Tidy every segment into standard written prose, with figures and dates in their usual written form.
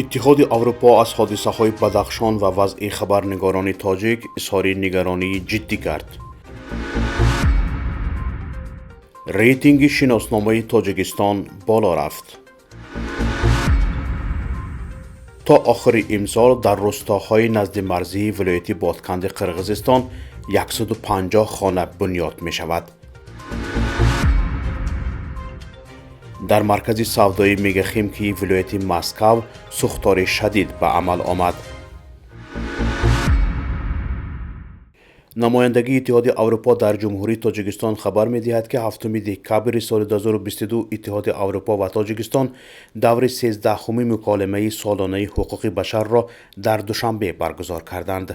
Иттиҳоди Аврупо аз ҳодисаҳои Бадахшон ва вазъи хабарнигорони тоҷик изҳори нигаронии ҷиддӣ кард. Рейтинги шиносномаи Тоҷикистон боло рафт. То охири имсол дар рустоҳои наздимарзии вилояти Ботканди Қирғизистон 150 хона бунёд мешавад. Дар маркази савдои Мегахимкии вилояти Москав сӯхтори шадид ба амал омад. Намояндагии Иттиҳоди Аврупо дар Ҷумҳурии Тоҷикистон хабар медиҳад, ки 7 декабри соли 2022 Иттиҳоди Аврупо ва Тоҷикистон даври 13-уми муколимаи солонаи ҳуқуқи башарро дар Душанбе баргузор карданд.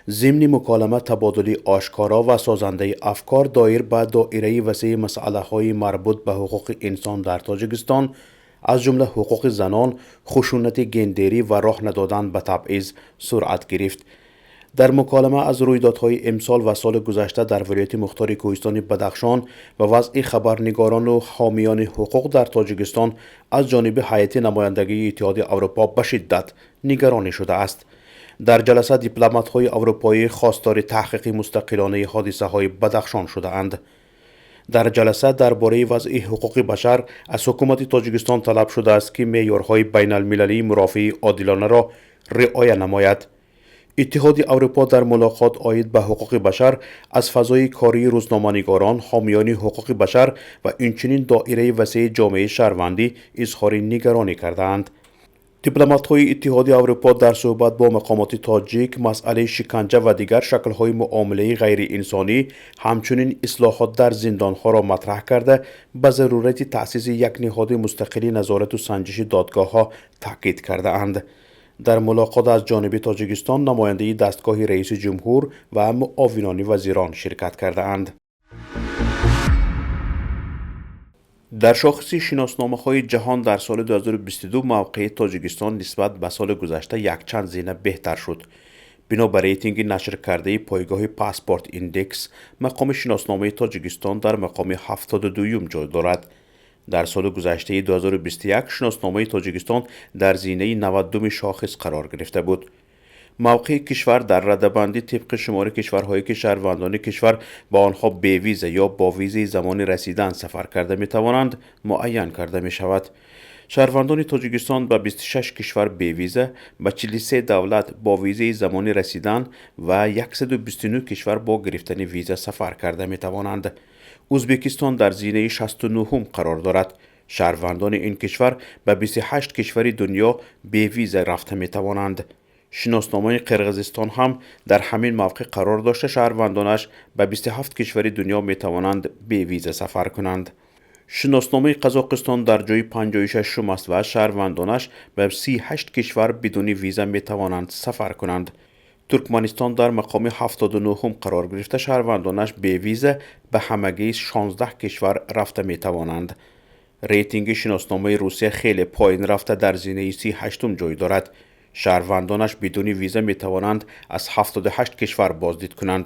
Зимни муколима табодули ошкоро ва созандаи афкор доир ба доираи васеи масъалаҳои марбут ба ҳуқуқи инсон дар Тоҷикистон, аз ҷумла ҳуқуқи занон, хушунати гендерӣ ва роҳ надодан ба табъиз суръат гирифт. Дар муколима аз рӯйдодҳои имсол ва соли гузашта дар вилояти мухтори Кӯҳистони Бадахшон ва вазъи хабарнигорону ҳомиёни ҳуқуқ дар Тоҷикистон аз ҷониби ҳайати намояндагии Иттиҳоди Аврупо ба шиддат нигаронӣ шудааст. Дар ҷаласа дипломатҳои аврупоӣ хостори таҳқиқи мустақилонаи ҳодисаҳои Бадахшон шудаанд. Дар ҷаласа дар бораи вазъи ҳуқуқи башар аз ҳукумати Тоҷикистон талаб шудааст, ки меъёрҳои байналмилалии мурофиаи одилонаро риоя намояд. Иттиҳоди Аврупо дар мулоқот оид ба ҳуқуқи башар аз фазои кории рӯзноманигорон, ҳомиёни ҳуқуқи башар ва инчунин доираи васеи ҷомеаи шаҳрвандӣ изҳори нигаронӣ кардаанд. Дипломатҳои Иттиҳоди Аврупо дар суҳбат бо мақомоти тоҷик масъалаи шиканҷа ва дигар шаклҳои муомилаи ғайриинсонӣ, ҳамчунин ислоҳот дар зиндонҳоро матраҳ карда, ба зарурати таъсиси як ниҳоди мустақили назорату санҷиши додгоҳҳо таъкид кардаанд. Дар мулоқот аз ҷониби Тоҷикистон намояндаи дастгоҳи раиси ҷумҳур ва муовинони вазирон ширкат кардаанд. Дар шохиси шиносномаҳои ҷаҳон дар соли 2022 мавқеи Тоҷикистон нисбат ба соли гузашта якчанд зина беҳтар шуд. Бино ба рейтинги нашркардаи пойгоҳи Паспорт Индекс, мақоми шиносномаи Тоҷикистон дар мақоми 72-юм ҷой дорад. Дар соли гузаштаи 2021 шиносномаи Тоҷикистон дар зинаи 90-уми шохис қарор гирифта буд. Мавқеи кишвар дар радабандӣ тибқи шумори кишварҳое ки шаҳрвандони кишвар ба онҳо бевиза ё бо визаи замони расидан сафар карда метавонанд, муайян карда мешавад. Шаҳрвандони Тоҷикистон ба 26 кишвар бевиза, ба 43 давлат бо визаи замони расидан ва 129 кишвар бо гирифтани виза сафар карда метавонанд. Ӯзбекистон дар зинаи 69-ум қарор дорад. Шаҳрвандони ин кишвар ба 28 кишвари дунё бевиза рафта метавонанд. Шиносномаи Қирғизистон ҳам дар ҳамин мавқеъ қарор дошта, шаҳрвандонаш ба 27 кишвари дунё метавонанд бевиза сафар кунанд. Шиносномаи Қазоқистон дар ҷои 56-ум аст ва шаҳрвандонаш ба 38 кишвар бидуни виза метавонанд сафар кунанд. Туркманистон дар мақоми 79-ум қарор гирифта, шаҳрвандонаш бевиза ба ҳамагӣ 16 кишвар рафта метавонанд. Рейтинги шиносномаи Русия хеле поин рафта, дар зинаи 38-ум ҷой дорад. Шаҳрвандонаш бидуни виза метавонанд аз 78 кишвар боздид кунанд.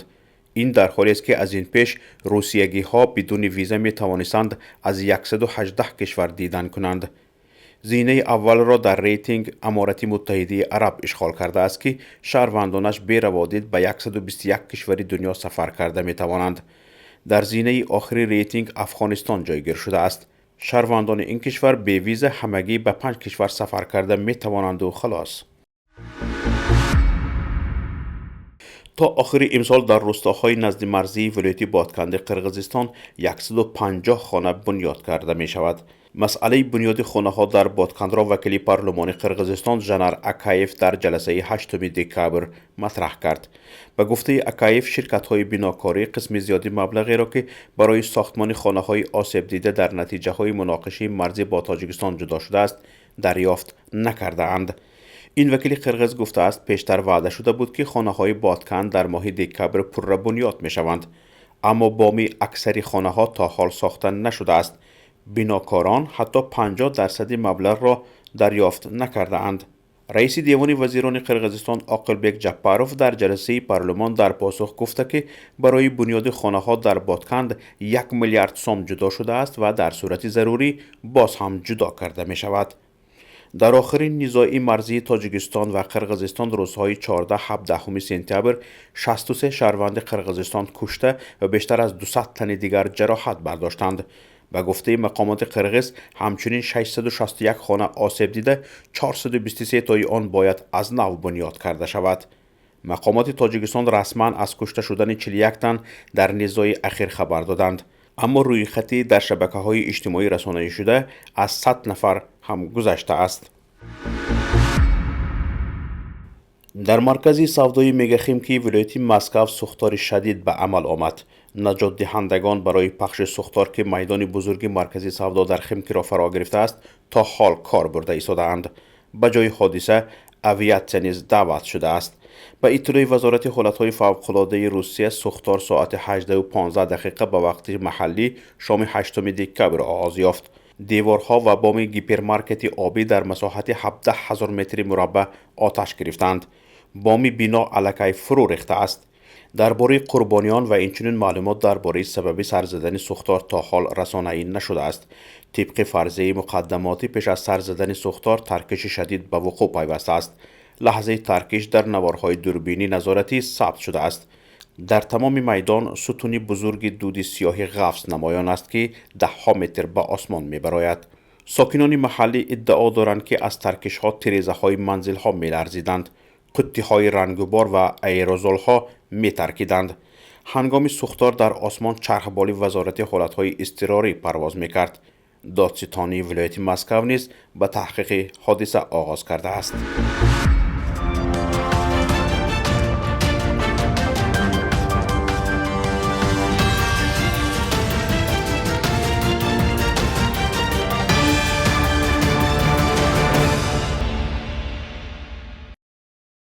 Ин дар ҳолест, ки аз ин пеш русиягиҳо бидуни виза метавонистанд аз 118 кишвар дидан кунанд. Зинаи аввалро дар рейтинг Аморати Муттаҳидаи Араб ишғол кардааст, ки шаҳрвандонаш бераводид ба 121 кишвари дунё сафар карда метавонанд. Дар зинаи охири рейтинг Афғонистон ҷойгир шудааст. Шаҳрвандони ин кишвар бевиза ҳамагӣ ба 5 кишвар сафар карда метавонанду халос. То охири имсол дар рустоҳои наздимарзии вилояти Ботканди Қирғизистон 150 хона бунёд карда мешавад. Масъалаи бунёди хонаҳо дар Боткандро вакили парлумони Қирғизистон Жанар Акаев дар ҷаласаи 8 декабр матраҳ кард. Ба гуфтаи Акаев, ширкатҳои бинокорӣ қисми зиёди маблағеро, ки барои сохтмони хонаҳои осебдида дар натиҷаҳои муноқишаи марзӣ бо Тоҷикистон ҷудо шудааст, дарёфт накардаанд. Ин вакили қирғиз гуфтааст, пештар ваъда шуда буд, ки хонаҳои Ботканд дар моҳи декабр пурра бунёд мешаванд, аммо боми аксари хонаҳо то ҳол сохта нашудааст. Бинокорон ҳатто 50% маблағро дарёфт накардаанд. Раиси Девони вазирони Қирғизистон Оқилбек Ҷаппаров дар ҷаласаи парлумон дар посух гуфта, ки барои бунёди хонаҳо дар Ботканд 1 миллиард сом ҷудо шудааст ва дар сурати зарурӣ боз ҳам ҷудо карда мешавад. Дар охирин низои марзии Тоҷикистон ва Қирғизистон рӯзҳои 14-17 сентябр 63 шаҳрванди Қирғизистон кушта ва бештар аз 200 тани дигар ҷароҳат бардоштанд. Ба гуфтаи мақомоти қирғиз, ҳамчунин 661 хона осеб дида, 423 тои он бояд аз нав бунёд карда шавад. Мақомоти Тоҷикистон расман аз кушта шудани 41 тан дар низои ахир хабар доданд, аммо рӯйхати дар шабакаҳои иҷтимоӣ расонаӣ шуда аз 100 нафар ҳам гузаштааст. Дар маркази савдои Мегахимкии вилояти Москав сӯхтори шадид ба амал омад. Наҷотдиҳандагон барои пахши сӯхтор, ки майдони бузурги маркази савдо дар Химкиро фаро гирифтааст, то ҳол кор бурда истодаанд. Ба ҷои ҳодиса авиатсия низ даъват шудааст. Ба иттилои Вазорати ҳолатҳои фавқулодаи Русия, сӯхтор соати 18:15 ба вақти маҳаллӣ шоми 8 декабр оғоз ёфт. Деворҳо ва боми гипермаркети обӣ дар масоҳати 17 ҳазор метри мураббаъ оташ гирифтанд. Боми бино аллакай фурӯ рехтааст. Дар бораи қурбониён ва инчунин маълумот дар бораи сабаби сар задани сӯхтор то ҳол расонаӣ нашудааст. Тибқи фарзияи муқаддамотӣ, пеш аз сар задани сӯхтор таркиши шадид ба вуқӯъ пайвастааст. Лаҳзаи таркиш дар наворҳои дурбини назоратӣ сабт шудааст. Дар тамоми майдон сутуни бузурги дуди сиёҳи ғафс намоён аст, ки даҳҳо метр ба осмон мебарояд. Сокинони маҳаллӣ иддао доранд, ки аз таркишҳо тирезаҳои манзилҳо меларзиданд, қуттиҳои рангубор ва аэрозолҳо метаркиданд. Ҳангоми сӯхтор дар осмон чархболи Вазорати ҳолатҳои изтирорӣ парвоз мекард. Додситонии вилояти Москав низ ба таҳқиқи ҳодиса оғоз кардааст.